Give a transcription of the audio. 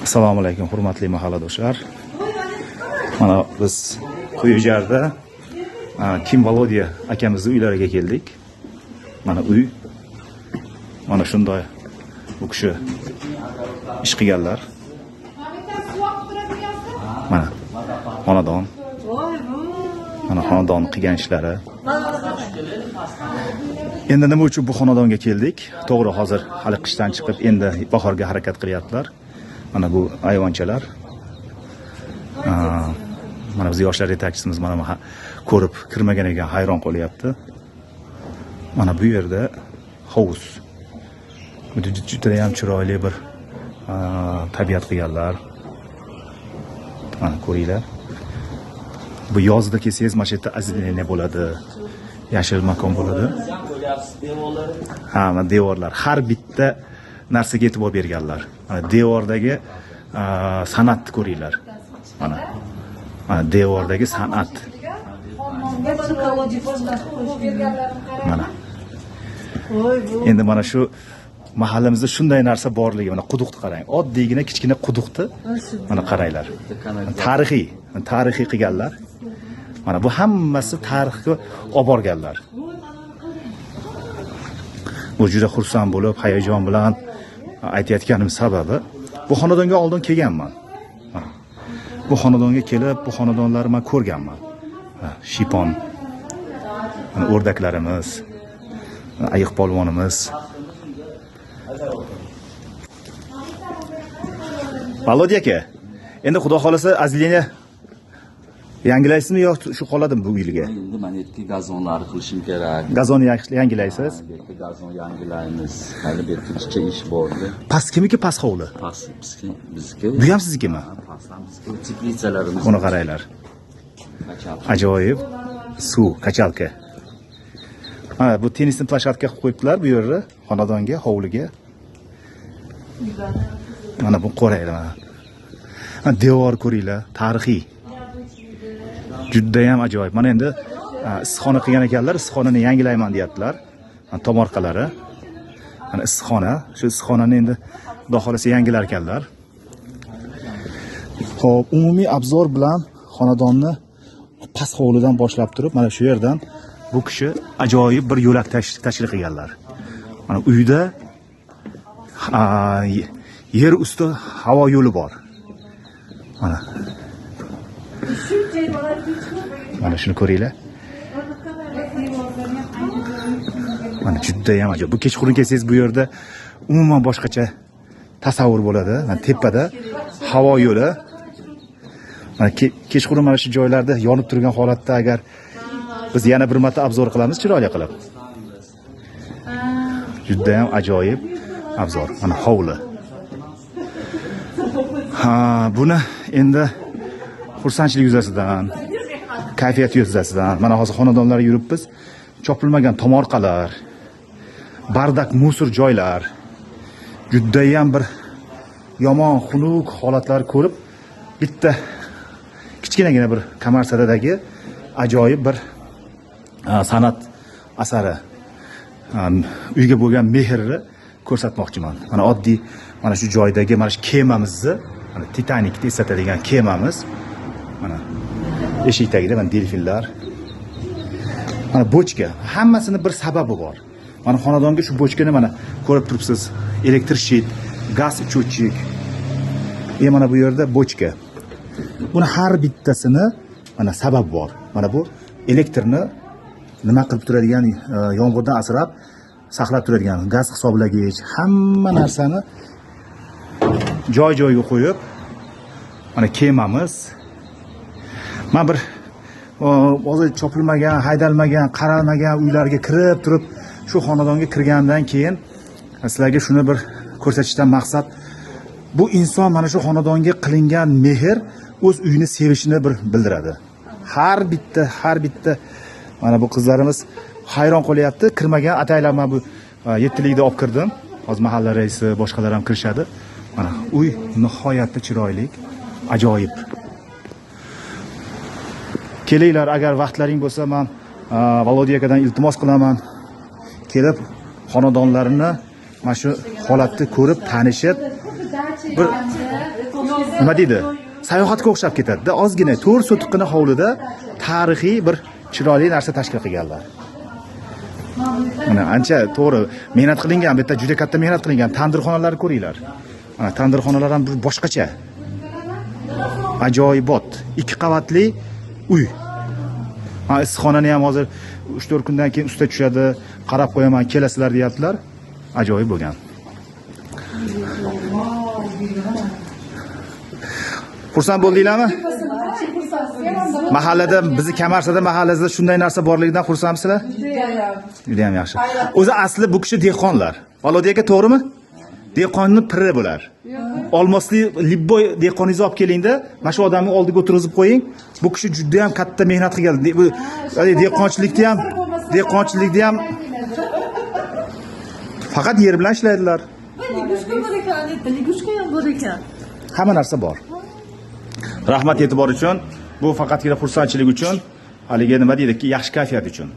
Assalomu alaykum, hurmatli mahalladoshlar. Mana biz Quyijarda Kim Volodya akamizni uylariga keldik. Mana uy. Mana shunday bu kishi ish qilganlar. Mana xonadon. Mana xonadon qilgan ishlari. Endi nima uchun bu xonadonga keldik? To'g'ri, hozir hali qishdan chiqib, endi bahorga harakat qilyaptilar. Mana bu ayvonchalar. Mana biz yoshlar yetakchimiz mana bu ko'rib kirmagan ekan, hayron qolyapti. Mana bu yerda hovuz. Bu juda ham chiroyli bir tabiat qilganlar. Mana ko'ringlar. Bu yozda kelsangiz mana shu yerda озеленение bo'ladi. Yashil makon bo'ladi. Ha, mana devorlar. Har bitta narsaga e'tibor berganlar. Mana devordagi san'atni ko'ringlar. Mana. Mana devordagi san'at. Mana. Endi mana shu mahallamizda shunday narsa borligi, mana quduqni qarang. Oddiygina kichkina quduqni mana qaranglar. Tarixiy, tarixiy qilganlar. Mana bu hammasi tarixga olib borganlar. Bu juda xursand bo'lib, hayajon bilan aytayotganim sababi bu xonadonga oldin kelganman. Mana. Bu xonadonga kelib, bu xonadonlarni men ko'rganman. Ha, shipon. Mana o'rdaklarimiz, ayiq polvonimiz. Volodya aka, endi xudo xolasa озеленение yangilaysizmi yo shu qoladimi bu yilga? Endi mana yerga gazonlarni qilishim kerak. Gazonni yangilaysiz. Bu yerga gazon yangilaymiz. Hali bu yerga kichik ish bordi. Past kimniki, past hovli? Past bizki, bizki. Bu ham siznikimi? Pastdan bizki teplitsalarimiz. Buni qaranglar. Kachalka. Ajoyib suv, kachalka. Mana bu tennisni площадка qilib qo'yibdilar bu yerda, xonadonga, hovliga. Mana bu qaranglar mana. Mana devor ko'ringlar, tarixiy. Juda ham ajoyib. Mana endi issiqxona qilgan ekanlar, issiqxonani yangilayman deyaptilar. Mana tomorqalari. Mana issiqxona, shu issiqxonani endi xudo xolasa yangilar ekanlar. Xo'p, umumiy обзор bilan xonadonni past hovlidan boshlab turib, mana shu yerdan bu kishi ajoyib bir yo'lak tashkil qilganlar. Mana uyda yer usti havo yo'li bor. Mana. Mana shuni ko'ringlar. Mana juda ham ajoyib. Bu kechqurun kelsangiz bu yerda umuman boshqacha tasavvur bo'ladi. Mana tepada havo yo'li. Mana kechqurun mana shu joylarda yonib turgan holatda agar biz yana bir marta обзор qilamiz chiroyli qilib. Juda ham ajoyib обзор. Mana hovli. Ha, buni endi xursandchilik yuzasidan, kayfiyat yuzasidan mana hozir xonadonlarga yuribmiz. Chopilmagan tomorqalar, bardak musor joylar, juda ham bir yomon xunuk holatlar ko'rib, bitta kichkinagina bir Kamarsadagi ajoyib bir san'at asari, uyga bo'lgan mehrni ko'rsatmoqchiman. Mana oddiy mana shu joydagi mana shu kemamizni, mana Titanikni eslatadigan kemamiz. Mana eshik tagida mana delfinlar. Mana bochka, hammasini bir sababi bor. Mana xonadonga shu bochkani mana ko'rib turibsiz. Elektr щит, gaz счетчик. Mana bu yerda bochka. Buni har bittasini mana sabab bor. Mana bu elektrni nima qilib turadigan, yomg'irdan asrab saqlab turadigan gaz hisoblagich, hamma narsani joy-joyiga qo'yib, mana kemamiz. Men bir hozir chopilmagan, haydalmagan, qaralmagan uylarga kirib turib, shu xonadonga kirgandan keyin sizlarga shuni bir ko'rsatishdan maqsad bu inson mana shu xonadonga qilingan mehr o'z uyini sevishini bir bildiradi. Har bitta mana bu qizlarimiz hayron qolyapti. Kirmagan ataylab men bu yettilikda olib kirdim. Hozir mahalla raisi, boshqalar ham kirishadi. Mana uy nihoyatda chiroyli, ajoyib. Kelinglar, agar vaqtlaring bo'lsa, men Volodya akadan iltimos qilaman. Kelib xonadonlarini mana shu holatni ko'rib, tanishib, bir Nima deydi? Sayohatga o'xshab ketadi-da. Ozgina 4 sotiqqina hovlida tarixiy bir chiroyli narsa tashkil qilganlar. Mana ancha to'g'ri mehnat qilingan, bu yerda juda katta mehnat qilingan. Tandirxonalarni ko'ringlar. Mana tandirxonalar ham bir boshqacha. Ajoyibot. 2 qavatli uy. Ha, issiqxonani ham hozir 3-4 kundan keyin usta tushadi, qarab qo'yaman, kelasizlar deyaptilar. Ajoyib bo'lgan. Xursand bo'ldinglarmi? Mahallada bizni Kamarsada mahallasida shunday narsa borligidan xursandmisizlar? Juda ham yaxshi. O'zi asli bu kishi dehqonlar. Volodiy aka to'g'rimi? Dehqonni piri bular. Olmosli libboy dehqoningizni olib kelingda, mana shu odamni oldiga o'tirg'izib qo'ying. Bu kishi juda ham katta mehnat qilgan. Bu dehqonchilikda ham faqat yer bilan ishlaydilar. Лягушка bor ekan, лягушка ham bor ekan. Hamma narsa bor. Rahmat e'tibor uchun. Bu faqatgina xursandchilik uchun, haligi nima deydi, yaxshi kayfiyat uchun.